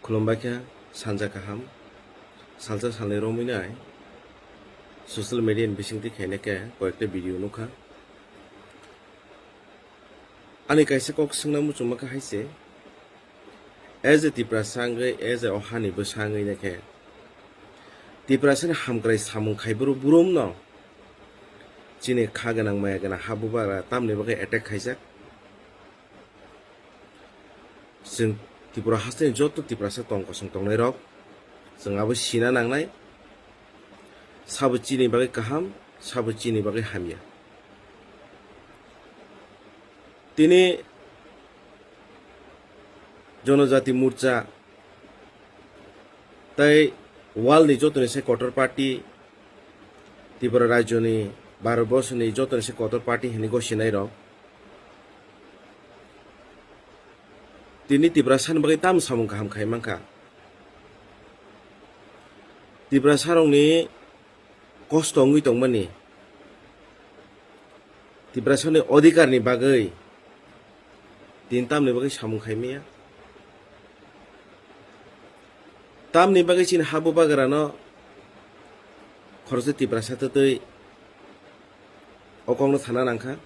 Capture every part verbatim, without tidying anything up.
Khulumbai kha, sanja kaham. Salsa salnwi romwi nai social media ni bisingtwi khaina khe koyekta video nukha. Ani kaisa kok swngna muchungma kha hai se, as a Tiprasa wngwi, as a o hani bwsa wngwi nai khe Tiprasa ni hamkrai samung khai buru burum no chini kha gwnang maya gwnang ha bubagra tamni bagwi attack khaijak. Chwng Tripura hasteni joto Tiprasa tong kosong tongnairok, chwng abo sina nangnai, sabo chini bagwi kaham, sabo chini bagwi hamya. Tini Jonojati Morcha tei world ni jotoni se kotor party, Tripura rajyoni, Bharat borsoni jotoni se kotor party hinwi gosinairok tini Tiprasani bagwi tamo samung kaham khai mankha. Tiprasarokni kosto wngwi tongmani, Tiprasani odhikarni bagwi tini tamni bagwi samung khai maya. Tamni bagwi chini ha bubagrano khoroksa Tiprasa twtwi o kokno sana nangkha.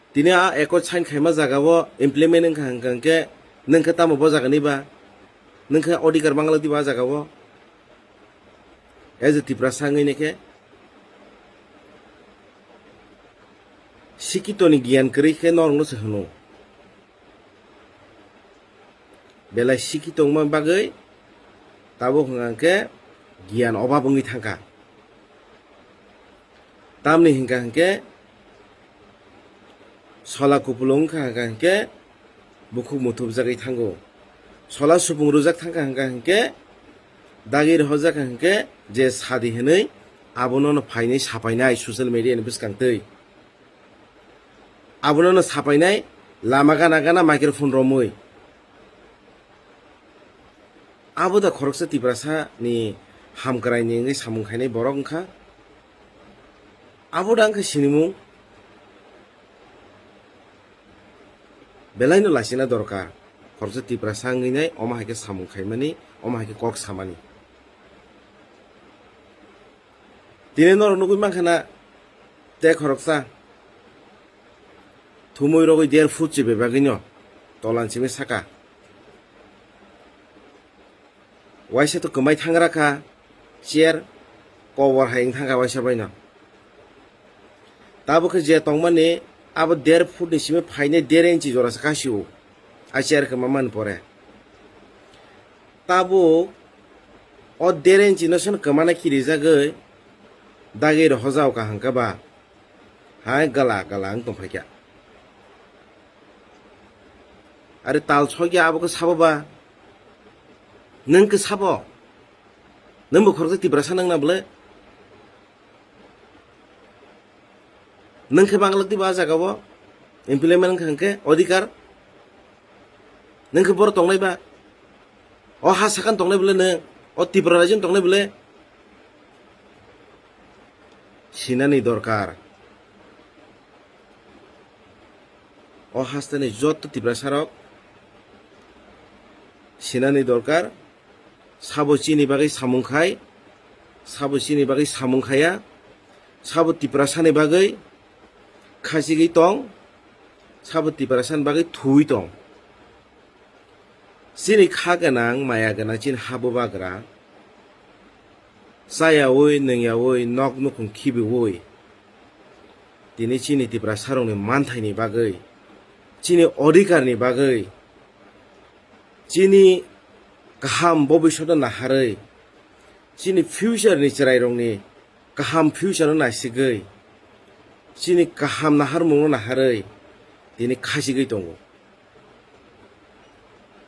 Tini a accord sign khaima jagao implement wngkha hwnkha hwnkhe nwng khe tamo bo jagani ba? Nwng khe odhikar manglak diba a jagao? As a Tiprasa wngwi nai khe sikitoni giyan kwrwi khe norokno se hwno. Belai sikhi tongma bagwi tabuk hwnkha hwnkhe giyan obab wngwi thangkha. Tamni hwnkha hwnkhe sola kupulung wngkha hwnkha hwnkhe bukhuk muthubjagwi thango. Sola supung rwjak thangkha hwnkha hwnkhe dagi rohorjak hwnkhe je sadi hwnwi abono no phainwi sapainai social media ni bwskang twi. Abono no sapainai lama gana gana microphone romwi. Abo da khoroksa Tiprasa ni hamkrai ni wngwi samung khainai borok wngkha. Abo da wngkha sinimung. Belai no lasina dorkar. Khoroksa Tiprasa wngwi nai omo hai khe samung khaimani, omo hai khe kok samani. Tini norok nugwi mankha na, tei khoroksa thumui rogwi der foot se bebagwino tolan simi saka. Waisa to kwmai thangra kha, chair kobor hai wng thangkha waisa baino. Tabuk khe je tongmani abo der foot ni simi phainai der inchi jora se kasio, a chair kwma man pore. Tabuk o der inchi no seno kwmana kirijagwi dagi rohorjao kaham khe ba hai gala gala wng tongphaikha. Are tal sokya abo khe sabo ba? Nwng khe sabo? Nwng bo khoroksa Tiprasa nang na bole? Nwng khe manglak diba a jagao? Implement wngkha hwnkhe odhikar? Nwng khe boro tongnai ba? O ha sakhan tongnai bole nwng? O Tripura rajyoni tongnai bole? Sinani dorkar. O hasteni joto Tiprasarok sinani dorkar. Sabo chini bagwi samung khai, sabo chini bagwi samung khaya, sabo Tiprasani bagwi khachigwi tong, sabo Tiprasani bagwi thuwi tong. Chini kha gwnang, maya gwnang chini ha bubagra chayaui, nwngyaui, nok nukhung khibiui tini chini Tiprasarokni manthaini bagwi, chini odhikarni bagwi, chini kaham bobiswtno naharwi, chini future ni chwrairokni kaham future no naisigwi, chini kaham naharmung no naharwi tini khachigwi tongo.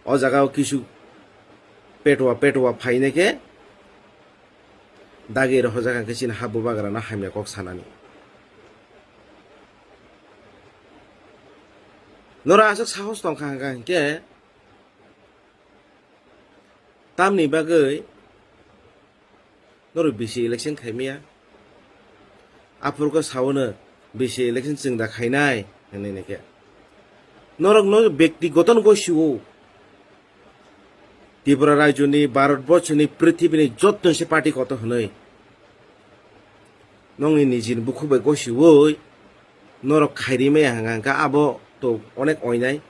O jaga o kisu petwa petwa phainai khe dagi rohorjak hwnkhe chini ha bubagra no hamya kok sanani. Norok aswk sahos tongkha hwnkha hwnkhe tamni bagwi norok bisi election khaimaya? Aphuru khe saono bisi election chwng da khainai hinwi nai khe. Norok no bektigoto no gosio. Tripura rajyoni, Bharat borchoni, prithibini jottoni se party kotor hwnwi. Nongni nijini bukhuk bai gosiui norok khairi maya hwnka hwnka abo to onek oinai.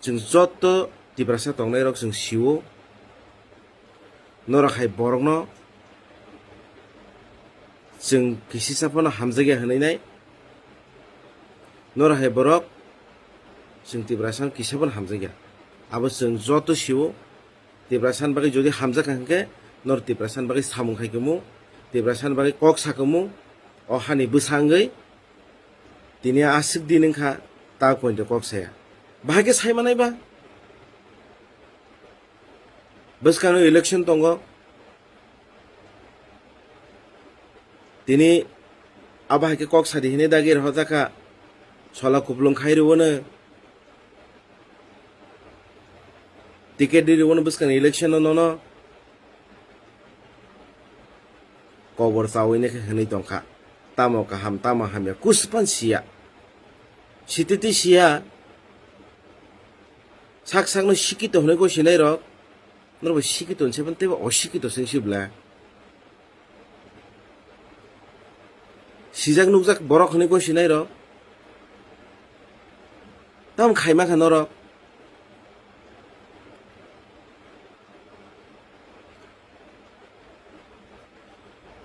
Chwng jotto Tiprasa tongnairok chwng sio. Norok hai borokno chwng kisisa phano hamjakya hwnwi nai. Norok hai borok chwng Tiprasa kisa phano hamjakya. Abo chwng joto sio. Tiprasani bagwi jodi hamjak kha hwnkhe, nor Tiprasani bagwi samung khai kumu, Tiprasani bagwi kok sa kumu, o hani bwsa wngwi tini aswk din wngkha, ta pointe kok saya. Bahai khe sai manai ba? Bwskangno election tongo. Tini abo hai khe kok sadi hinwi dagi rohorjakha, sola kupulung khai rwuno. Ticket ri rwuno bwskangni election-o nono kobor chaui nai khe hwnwi tongkha. Tamo kaham, tamo hamya, kuspan siya. Sititi siya. Sak sakno sikito hwnwi gosinairok. Norokbo sikito hinse phano teibo osikito se wngsi bwle. Sijak nukjak borok hwnwi gosinairok. Tamo khaima kha norok.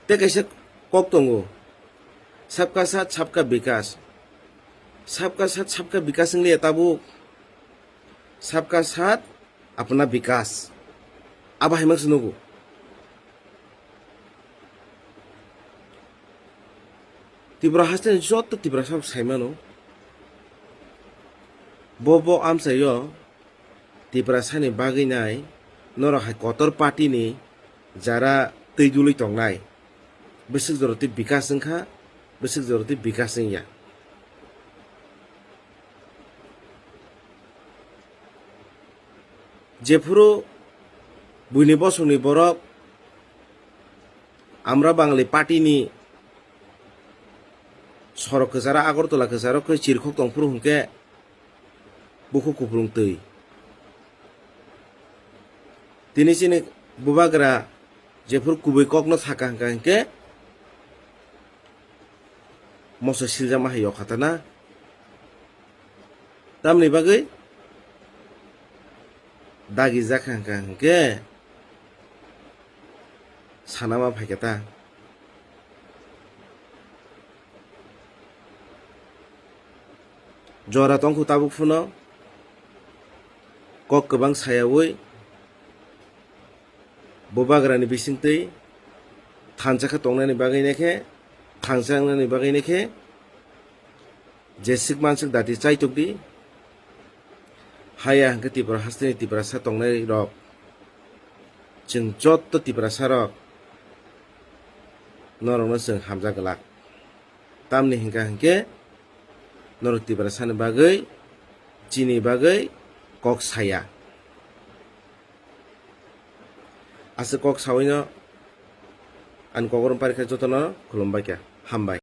Tei kaisa kok tongo. Sabka saath, sabka bikas. Sabka saath, sabka bikas wng liya tabuk. Sabka saath, apna bikas. Abo hai mangsa nugo. Tripura hasteni joto Tiprasa sai mano. Bo bo amchaio Tiprasani bagwi nai norok hai kotor party ni jara twi dului tongnai. Bwswk jora twi bikas wngkha, bwswk jora twi bikas wngya. Jephuru buini bosongni borok Amra Bangali party ni sorok kwcharo, Agartala kwcharo khe chirikhok tongphuru hwnkhe bukhuk kupulung twi. Tini chini bubagra jephuru kubui kokno saka hwnkha hwnkhe moso siljakma hai yokha ta na. Tamni bagwi dagi jak kha hwnkha hwnkhe sanama phaikha ta. Jora tongkhu tabuk phano kok kwbang sayaui bubagrani bisingtwi thansa khe tongnani bagwi nai khe, thansa wngnani bagwi nai khe, jeswk manswk dati chaitok di. Haya hwnkhe Tripura hasteni Tiprasa tongnai rok, chwng jotto Tiprasa rok norokno chwng hamjak glak. Tamni hwnkha hwnkhe norok Tiprasani bagwi, chini bagwi kok saya. Aswk kok sawino ani kokrwng parikha jotono khulumbai kha. Hambai.